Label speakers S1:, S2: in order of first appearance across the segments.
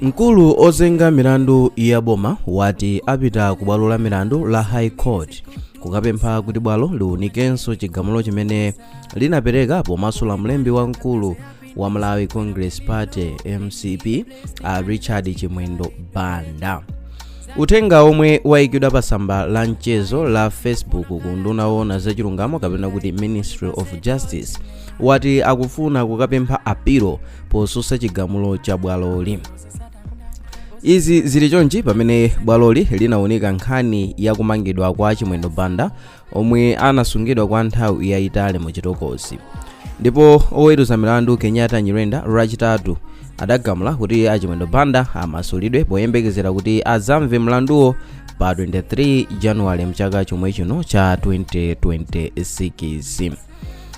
S1: Mkulu ozenga milandu ya boma wati apita ku bwalo la milandu la High Court kukapempha kuti bwalo liwunikenso chigamulo chimene linapereka pomasula mlembi wamkulu wa Malawi Congress Party, MCP, a Richard Chimwendo Banda. Uthenga omwe wayikidwa pa tsamba la mchezo la Facebook ku unduna woona zachilungamo, kapena kuti Ministry of Justice, wati akufuna kukapempha apilo posusa chigamulo cha bwaloli. Izi zili chonchi pamene bwaloli linawunika nkhani yakumangidwa kwa Chimwendo Banda, omwe anasungidwa kwa nthawi yayitali mu chitokosi. Ndipo oweruza milandu Kenyatta Nyirenda Lachitatu adagamula kuti Achimwendo Banda amasulidwe poyembekezera kuti adzamve mlanduwo pa 23 Januwale mchaka chomwe chino cha 2026.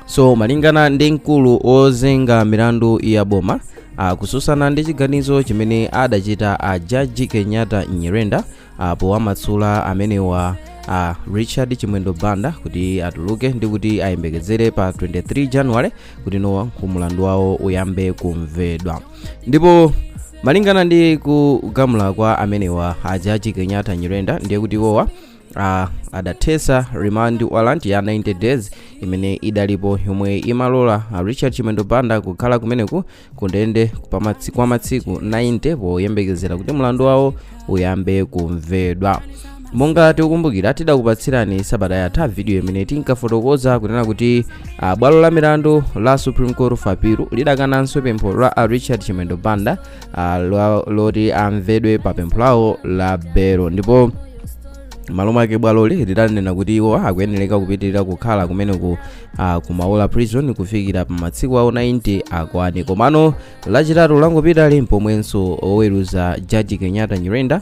S1: So malingana ndi mkulu wozenga milandu ya boma, akususana ndi chiganizo chimene adachita a Jaji Kenyatta Nyirenda powamatsula amenewa a Richard Chimwendo Banda kuti atuluke ndi kuti ayembekezere pa 23 Januwale kuti nowa kumulandu wawo uyambe kumvedwa. Ndipo malingana ndi kugamula kwa amenewa a Jaji Kenyatta Nyirenda, ndiye kuti iwowa adathetsa remand warrant ya 90 days imene idalipo, yomwe imalola Richard Chimwendo Banda kukhala kumeneku kundende kwa matsiku 90 poyembekezera kuti mlandu wawo uyambe kumvedwa. Monga tikukumbukira, tidakupatsirani sabata yatha video imene tinkafotokoza kunena kuti bwalo la milandu la Supreme Court of Appeal lidakananso pempho la Richard Chimwendo Banda loti amvedwe pa pempho lawo la belo. Ndipo malo mwake bwaloli lidanena kuti iwo akuyenereka kupitirira kukhala kumeneku ku Maula Prison kufikira pa matsiku awo 90 akwane. Komano Lachitatu langopitali mpomwenso oweruza Jaji Kenyatta Nyirenda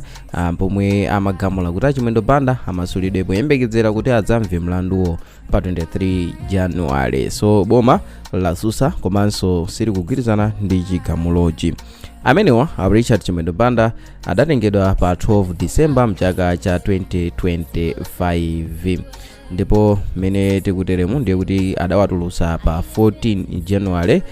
S1: pomwe amagamula kuti Achimwendo Banda amasulidwe poyembekezera kuti adzamve mlanduwo pa 23 Januwale. So boma lasusa komanso silikugwirizana ndi chigamulochi. Amenewa a Richard Chimwendo Banda adatengedwa pa 12 Disemba mchaka cha 2025, ndipo mmene tikuteremu ndiye kuti adawatulutsa pa 14 Januwale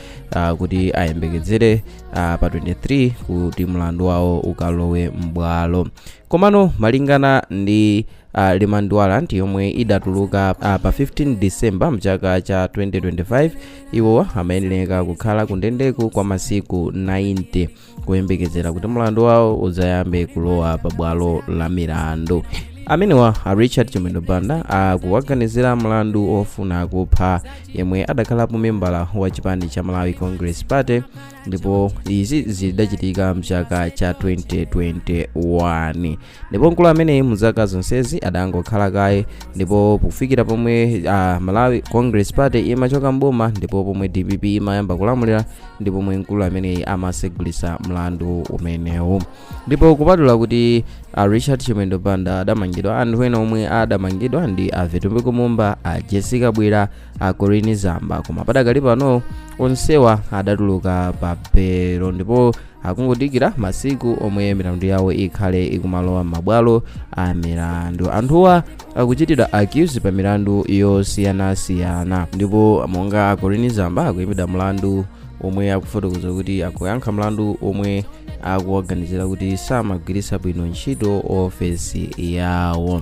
S1: kuti ayembekezere pa 23 kuti mlandu wawo ukalowe m'bwalo. Komano malingana ndi remand warrant yomwe idatuluka pa 15 December mchaka cha 2025, iwowa amayenera kukhala kundendeku kwa masiku 90 kuyembekezera kuti mlandu wawo udzayambe kulowa pa bwalo la milandu. Amenewa a Richard Chimwendo Banda akuwaganizira mlandu ofuna kupha yemwe adakhalapo membala wa chipani cha Malawi Congress Party, ndipo izi zidachitika mchaka cha 2021. Ndipo mkulu ameneyi muzaka zonsezi adangokhala kaye, ndipo kufikira pomwe Malawi Congress Party imachoka mboma ndipo pomwe DPP imayamba kulamulira, ndipo pomwe mkulu ameneyi amasegulisa mlandu umenewu. Ndipo kupatula kuti Richard Chimwendo Banda adamangidwa, anthu ena omwe adamangidwa ndi a Vitumbiko Mumba, a Jessica Bwira, a Colleen Zamba, koma padakali pano onsewa adatuluka pa belo ndipo akungodikira masiku omwe milandu yawo ikhale ikumalowa m'mabwalo a milandu. Anthuwa akuchitidwa accuse pa milandu yosiyanasiyana, ndipo monga a Colleen Zamba akuyimbidwa mlandu omwe akufotokoza kuti akuyankha mlandu omwe akuwaganizira kuti samagwiritsa bwino ntchito ofesi yawo,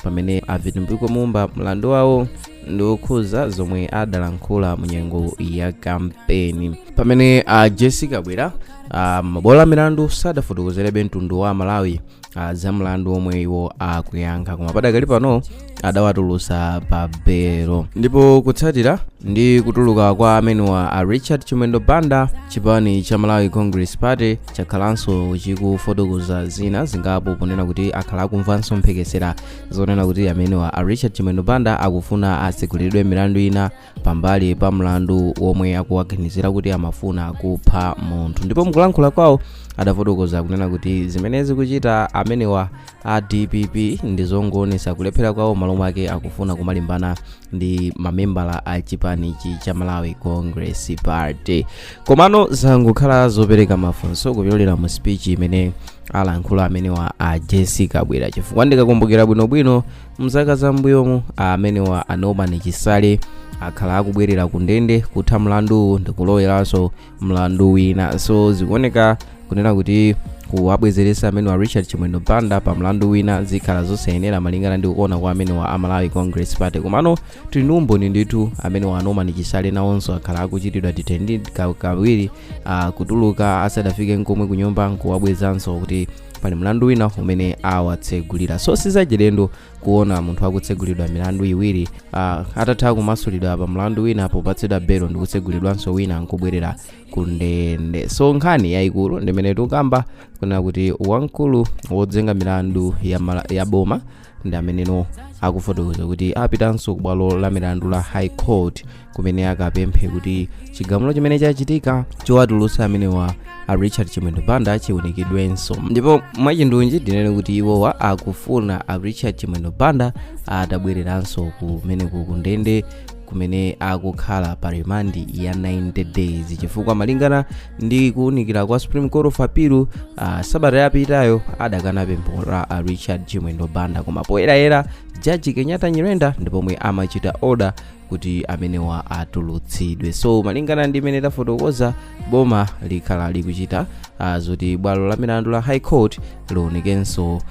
S1: pamene a Vitumbiko Mumba mlandu wawo ndi wokhuza zomwe adalankhula mu nyengo ya kampeni, pamene a Jessica Bwira, mabwalo a milandu sadafotokozerebe mtundu wa Malawi za mlandu omwe iwo akuyankha, koma padakali pano adawatulutsa pa belo. Ndipo kutsatira ndi kutuluka kwa amenewa a Richard Chimwendo Banda, chipani cha Malawi Congress Party chakhalanso chikufotokoza zina zingapo ponena kuti akhala akumvanso mphekesera zonena kuti amenewa a Richard Chimwendo Banda akufuna atseguliridwe milandu ina pambali pa mlandu womwe akuwaganizira kuti amafuna kupha munthu. Ndipo mukulankhula kwawo adafotokoza kunena kuti zimene zikuchita amenewa a DPP ndi zongoonetsa kulephera kwawo, malo mwake akufuna kumalimbana ndi mamembala a chipanichi cha Malawi Congress Party. Komano zangokhala zopereka mafunso kupyolera mu speech imene alankhula amenewa a Jessica Bwira, chifukwa ndikakumbukira bwinobwino, mzaka zambuyomu amenewa a Norman Chisale akhala akubwerera ku ndende kutha mlandu ndikuloweranso mlandu wina. So zikuoneka kunena kuti Kuwabwezeresa amene wa Richard Chimwendo Banda pa mlandu wina zikhala zosayenera malingana ndi kuona kwa amene wa Amalawi Congress Party. Komano tili ndi umboni ndithu, amene wa Norman Chisale nawonso akhala akuchitidwa detain kawiri, kutuluka asadafike nkomwe kunyumba nkuwabwezanso kuti pali mlandu wina umene awatsegulira. So sizachilendo kuona munthu akutsegulidwa milandu iwiri, atatha kumasulidwa pa mlandu wina popatsidwa belo ndi kutsegulidwanso wina nkubwerera ku ndende. So nkhani yayikulu ndimene tikukamba kunena kuti wamkulu wodzenga milandu ya boma ndi ameneno akufotokoza kuti apitanso ku bwalo la milandu la High Court kumene akapemphe kuti chigamulo chimene chachitika chowatulutsa amenewa a Richard Chimwendo Banda chiunikidwenso. Ndipo mwachindunji ndinene kuti iwowa akufuna a Richard Chimwendo Banda atabwereranso kumeneku kundende kumene akukhala pa remand ya 90 days, chifukwa malingana ndi kuwunikira kwa Supreme Court of Appeal, sabata yapitayo adakana pempho la Richard Chimwendo Banda, koma poyerayera Jaji Kenyatta Nyirenda ndipomwe amachita order kuti amenewa atulutsidwe. So malingana ndi imene tafotokoza, boma likhala likuchita zoti bwalo la milandu la High Court liwunikenso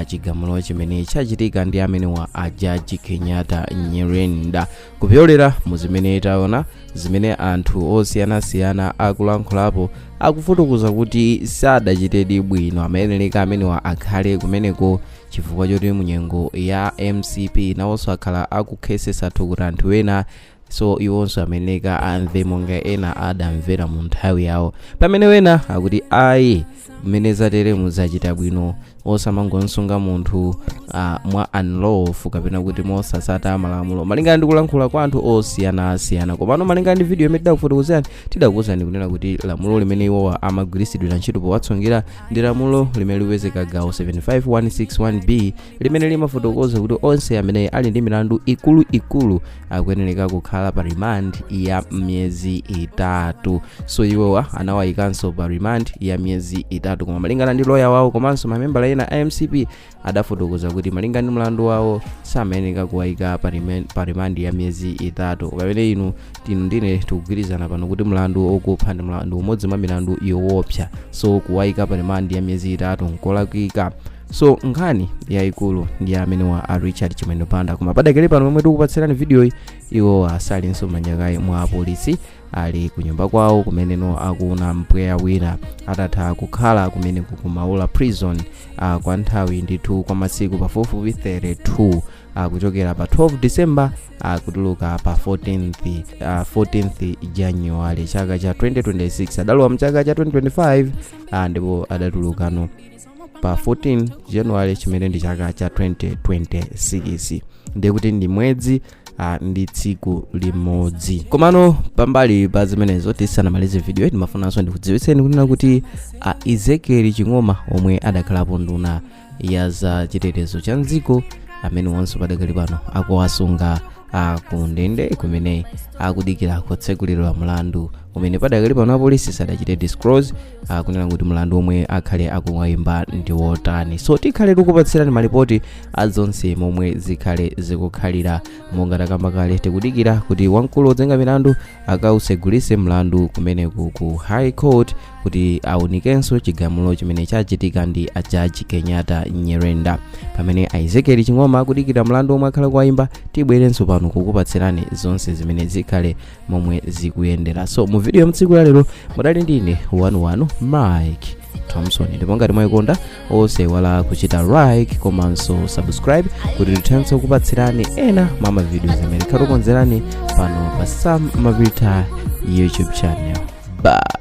S1: chigamulo chimene chachitika ndi amenewa a Jaji Kenyatta Nyirenda. Kupyolera mu zimene taona, zimene anthu osiyanasiyana akulankhulapo, akufotokoza kuti sadachitedi bwino, amayenereka amenewa akhale kumeneko, chifukwa choti munyengo ya MCP nawonso akhala akukhesesa thukuta anthu ena, so iwonso ameneka amve monga ena adamvera mu nthawi yawo. Pamene wena akuti ayi, mmene zatere muzachita bwino, osamangonsunga munthu mwa unlawful kapena kuti mosasata malamulo, malingana ndi kulankhula kwa anthu osiyanasiyana. Komano malingana ndi video imene tidakufotokozerani, tidakuwuzani kunena kuti lamulo limene iwowa amagwiritsidwira ntchito powatsungira ndi lamulo limene likupezeka gawo 75161B, limene limafotokoza kuti onse amene ali ndi milandu ikuluikulu akuyenereka kukhala pa remand ya miyezi 3. So iwowa anawayikanso pa remand ya miyezi 3, koma malingana ndi loya wawo komanso mamembala ena a MCP adafotokoza kuti malingana ndi mlandu wawo samayeneka kuwayika pa remand ya miyezi 3, pamene inu ndine tikugwirizana pano kuti mlandu okupha ndi mlandu umodzi mwa milandu yoopsa, so kuwayika pa remand ya miyezi 3 nkolakwika. So nkhani yayikulu ndi amene wa a Richard Chimwendo Banda, koma padakale pano pomwe tikupatsirani video, iwo asalinso manyakayi mwa apolisi, ali kunyumba kwawo kumeneno akuona mpweya wina atatha kukhala kumene kumaula prison kwa nthawi ndithu kwa masiku pafupifupi 32, kuchokera pa 12 December, kutuluka pa 14th January chaka cha 2026. Adalowa mchaka cha 2025, ndipo adatulukano pa 14 January chimene ndi chaka cha 2026, ndikuti ndi mwedzi ndi tsiku limodzi. Komano pambali pa zimenezo, tisanamalize video, timafunanso ndikudziwitseni kunena kuti Ezekiel Ching'oma omwe adakhalapo nduna ya za chitetezo cha mdziko, amene wonso padakali pano akuwasunga ku ndende kumene akudikira kutsekulidwa mlandu umene padakali pano apolisi sadachite disclose, kunena kuti mlandu omwe akhale akuwayimba ndi wotani. So tikhale tikupatsirani malipoti azonse momwe zikhale zikukhalira. Monga takamba kale, tikudikira kuti wamkulu wodzenga milandu akausegulise mlandu kumeneku ku High Court kuti aunikenso chigamulo chimene chachitika ndi ajaji Kenyatta Nyirenda. Pamene Ezekiel Ching'oma akudikira mlandu omwe akhala kuwayimba, tibwerenso pano kukupatsirani zonse zimene zikhale momwe zikuyendera. So mu video ya mtsiku la lero mudali ndine 11 Mike Thompson, ndipo ngati mwayikonda, osaiwala kuchita like komanso subscribe kuti tithenso kukupatsirani ena mwa mavidiyo amene tikukonzerani pano pa Sam Mavita YouTube channel. Bye.